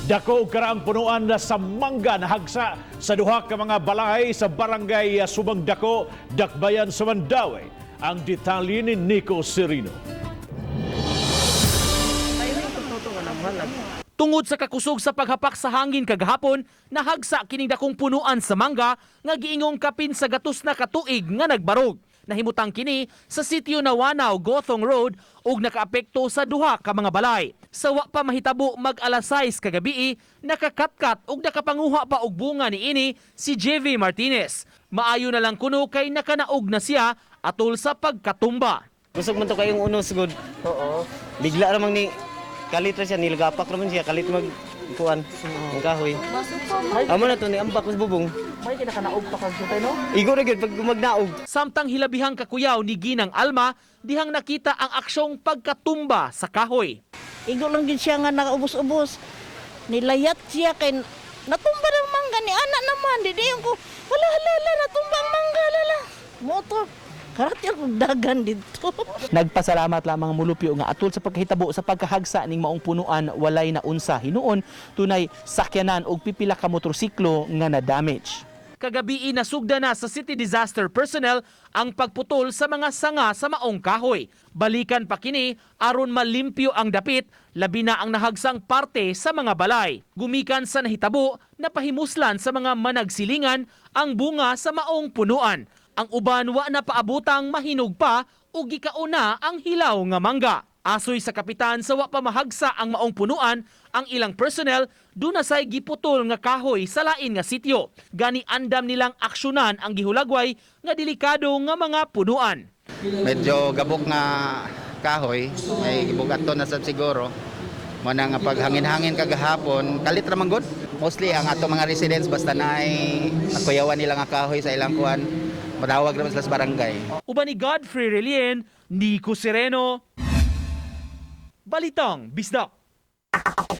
Dako karaang punuan na sa mangga nahagsa sa duha ka mga balay sa barangay Subang Dako, Dakbayan sa Mandaue. Ang detalye ni Nico Serino. Tungod sa kakusog sa paghapak sa hangin kagahapon, nahagsa kining dakong punuan sa mangga nga giingong kapin sa gatos na katuig nga nagbarog. Nahimutang kini sa sitio Nawanaw, Gothong Road ug nakaapekto sa duha ka mga balay. Sa wa pa mahitabo mag alas 6 kagabii, nakakatkat ug nakapanguha pa og bunga niini si JV Martinez. Maayo na lang kuno kay nakanaog na siya atol sa pagkatumba. Kusog man to kayong unos gud. Oo. Bigla ramang ni kalit ra siya, nilgapak raman siya kalit mag kuan ang kahoy. Amo na to ni ambak sa bubong. May kinakanaog pa kag no? Igo ra gyud pag magnaog. Samtang hilabihang kakuyaw ni Ginang Alma, dihang nakita ang aksyong pagkatumba sa kahoy. Igo lang gid siya nga nakaubos-ubos. Nilayat siya kay natumba ng mangga ni anak naman. Di di ko wala hala hala natumba ang mangga lala. Motor karati akong dagan dito. Nagpasalamat lamang ang mulupyo nga atol sa pagkahitabo sa pagkahagsa ning maong punuan, walay na unsa hinuon tunay sakyanan og pipila ka motorsiklo nga na-damage. Kagabii, nasugda na sa City Disaster Personnel ang pagputol sa mga sanga sa maong kahoy. Balikan pa kini aron malimpyo ang dapit, labi na ang nahagsang parte sa mga balay. Gumikan sa nahitabo, napahimuslan sa mga managsilingan ang bunga sa maong punuan. Ang uban wa na paabutang mahinog pa ug gikauna ang hilaw nga mangga. Asoy sa kapitan, sa wa pa mahagsa ang maong punuan, ang ilang personnel duna say giputol nga kahoy sa lain nga sitio. Gani andam nilang aksyonan ang gihulagway nga delikado nga mga punuan. Medyo gabok nga kahoy, may gibugat to na sab siguro. Mo na nga paghangin-hangin kagahapon, kalit ra man gud. Mostly ang ato mga residents, basta naay nakuyawan nila nga kahoy sa ilang kuan, matawag ra man sila sa barangay. Uban ni Godfrey Relien, Nico Sereno, Balitang Bisdak.